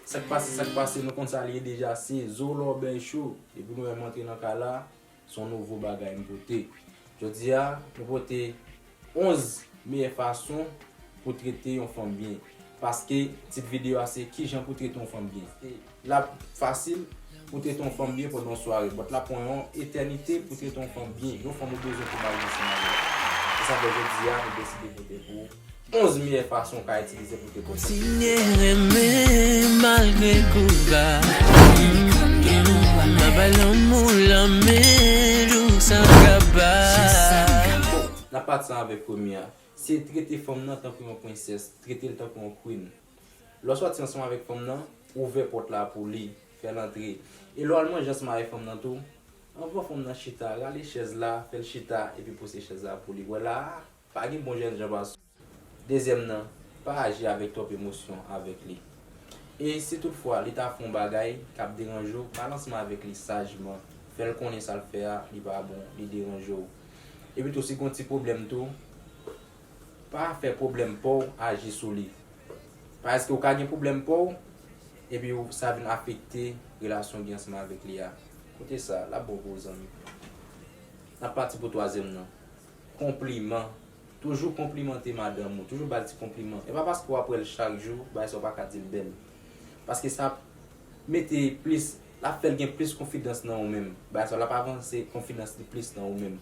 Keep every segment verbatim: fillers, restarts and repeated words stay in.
Sa k pase, sa k pase, nou konn sa li ye deja, se Zo Lòbèy Show. Depi nou wè m antre nan kay la, se yon nouvo bagay m pote. Jodi a, nou pote onz meyè fason pou trete yon fanm byen. Paske tit videyo a se kijan pou trete yon fanm byen. E l ap fasil pou trete yon fanm byen pandan yon sware, but l ap pran yon etènite pou trete yon fanm byen. Yon fanm ou bezwen pou marye ansanm avè l. Se sa fè jodi a, nou deside pote pou ou onz meyè fason w ka itilize pou te kontan. Kontinye renmen malgre kou ba. M pa bay lanmou lanmen jou san kaba. Bon, n ap pati ansanm avèk premye a. Se trete fanm nan tankou yon prensès, trete l tankou yon queen. Lè w sòti ansanm avèk fanm nan, ouvè pòt la pou li, fè l antre. E lè w al manje ansanm avèk fanm nan tou, anvan fanm nan chita, rale chèz la, fè l chita, epi pouse chèz la pou li. Wè la a, pa gen bon jènjan pase w. Dezyèm nan, pa aji avèk twòp emosyon avèk li. E si toutfwa li ta fè yon bagay k ap deranje w, pale ansanm avèk li sajman. Fè l konnen sa l fè a, li pa bon, li deranje w. Epi tou, si gen yon ti pwoblèm tou, pa fè pwoblèm pa w aji sou li. Paske ou ka gen pwoblèm pa w, epi ou, sa vin afekte relasyon w gen ansanm avèk li a. Koute sa, l ap bon pou ou, zanmi. N ap pati pou twazyèm nan. Konpliman. Toujou konplimante madanm ou. Toujou ba l ti konpliman. E pa paske w ap wè l chak jou, bagay sa w pa ka di l bèl. Paske sa ap mete plis, l ap fè l gen plis konfidans nan ou menm. Bagay sa w, l ap avanse konfidans li plis nan ou menm.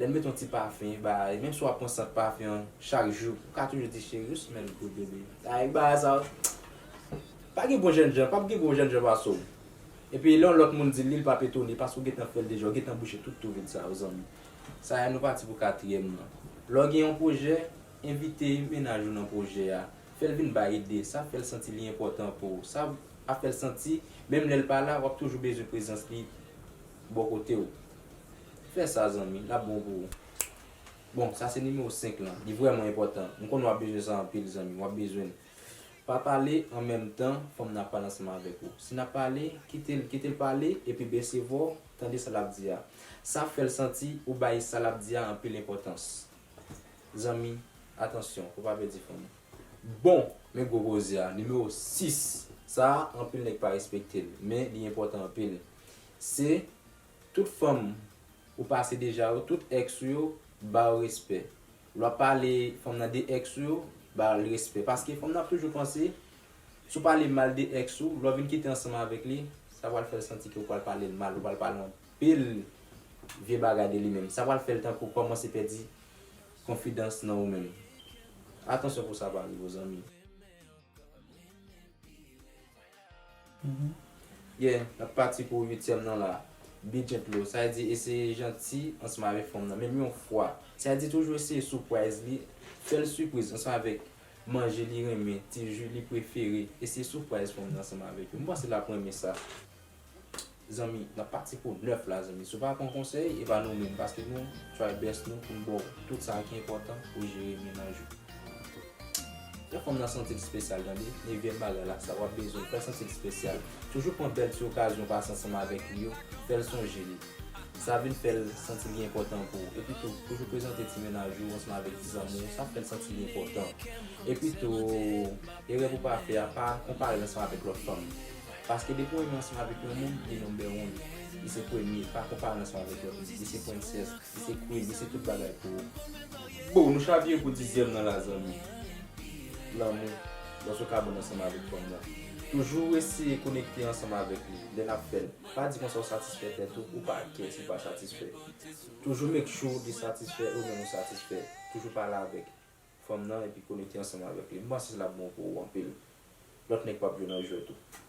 Lè l mete yon ti pafen, bagay, menm si w ap pran sant pafen an chak jou, ou ka toujou di, "Cheri, ou smell good, bebe." Ay, bagay sa, pa gen bon jènjan, p ap gen bon jènjan pase w. Epi lè yon lòt moun di l li, l p ap etone, paske w gentan fè l deja, w gentan bouche tout twou vid sa yo, zanmi. Sa a, nou pati pou katriyèm nan. Lè w gen yon pwojè, envite mennaj ou nan pwojè a. Fè l vin bay ide, sa fè l santi li enpòtan pou ou. Sa ap fè l santi, menm lè l pa la, w ap toujou bezwen prezans li bò kote w. Fè sa, zanmi, l ap bon pou ou. Bon, sa se nimewo senk lan. Li vrèman enpòtan. M konnen w ap bezwen sa anpil, zanmi. W ap bezwen l. Pa pale an menm tan fanm nan ap pale ansanm avèk ou. Si n ap pale, kite l, kite l pale, epi bese vwa w, tande sa l ap di a. Sa ap fè l santi ou bay sa l ap di a anpil enpòtans. Zanmi, atansyon, pou w pa pèdi fanm ou. Bon, men gwo koze a, nimewo sis. Sa a, anpil nèg pa respekte l, men li enpòtan anpil. Se tout fanm ou pase deja yo, tout èks ou yo, ba yo respè. Lè w ap pale fanm nan de èks ou yo, ba l respè. Paske fanm nan ap toujou panse, si w pale mal de èks ou, lè w vin kite ansanm avèk li, sa pral fè l santi ke w pral pale l mal, ou pral pale anpil vye bagay de li menm. Sa pral fè l tankou w kòmanse pèdi konfidans nan ou menm. Atansyon pou sa pa rive w, zanmi. Yeah, n ap pati pou uityèm nan la. Be gentle, sa vle di eseye janti ansanm avèk fanm nan, menm yon fwa. Sa vle di toujou eseye surprise li, fè l sipriz ansanm avèk manje li renmen, ti ji li prefere, eseye surprise fanm nan ansanm avèk yo. M panse l ap renmen sa. Zanmi, n ap pati pou nèf la, zanmi. Si w pa pran konsèy, e pa nou menm, paske nou try best nou pou n ba w tout sa ki enpòtan pou jere mennaj ou. Fè fanm nan santi l espesyal, tande. Nevyèm bagay la, sa w ap bezwen, fè l santi l espesyal. Toujou pran bèl ti okazyon pase ansanm avèk li yo, fè l sonje li. Sa vin fè l santi li enpòtan pou ou. Epi tou, toujou prezante ti mennaj ou ansanm avèk ti zanmi w, sa fè l santi li enpòtan. Epi tou, erè pou w pa fè a, pa konpare l ansanm avèk lòt fanm. Paske depi w renmen ansanm avèk yon moun, li number one. Li se premye, pa konpare l ansanm avèk lòt moun. Li se prensès, li se queen, li se tout bagay pou ou. Bon, nou chavire pou dizyèm nan la, zanmi. Lanmou, lòske w ka ban l ansanm avèk fanm nan. Toujou eseye konekte ansanm avèk li, lè n ap fè l. Pa di konsa w satisfè tèt ou, ou pa kè si l pa satisfè. Toujou make sure li satisfè, ou menm ou satisfè. Toujou pale avèk fanm nan epi konekte ansanm avèk li. M panse l ap bon pou ou anpil. Lòt nèg p ap jwe nan jwèt ou.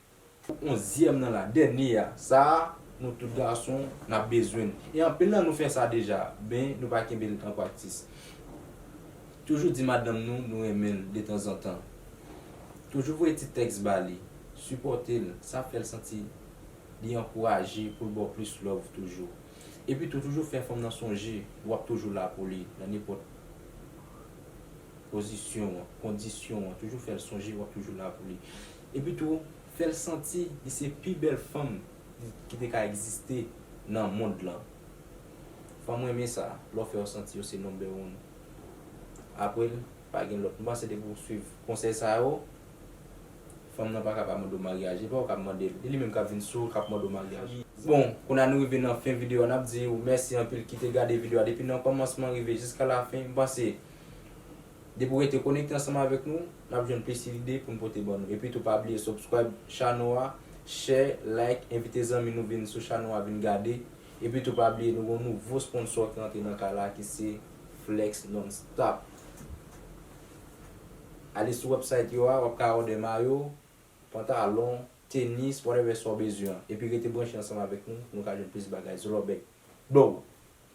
Onzyèm nan la, dènye a, sa a, nou tout gason, n ap bezwen l. E anpil nan nou fè sa deja, men nou pa kenbe l an praktis. Toujou di madanm nou, nou renmen l detanzantan. Toujou voye ti tèks ba li, sipòte l, sa fè l santi li ankouraje pou l ba w plis love toujou. Epi tou, toujou fè fanm nan sonje w ap toujou la pou li nan nenpòt pozisyon an, kondisyon an. Toujou fè l sonje w ap toujou la pou li. Epi tou, fè l santi li se pi bèl fanm ki te ka egziste nan mond lan. Fanm renmen sa, lè w fè yo santi yo se number one. Apre l, pa gen lòt. M panse depi w swiv konsèy sa yo, Fanm nan pa ka pa mande w maryaj, e pa ou k ap mande l. E li menm k ap vin sou ou k ap mande w maryaj. Bon, kounye a nou rive nan fen videyo a, n ap di w mèsi anpil ki te gade videyo a depi nan kòmansman rive jiska lafen. M panse, depi w rete konekte ansanm avèk nou, n ap jwenn plis ide pou n pote ban nou. Epi tou pa bliye subscribe channel a, share, like, envite zanmi nou vin sou channel a vin gade. Epi tou pa bliye nou gen yon nouvo sponsor ki rantre nan kay la ki se Flex Nonstop. Ale sou website yo a, w ap ka òdè mayo, pantalon, tenis, whatever sa w bezwen an. Epi rete branche ansanm avèk nou, nou ka jwenn plis bagay. Zlobek. Blow!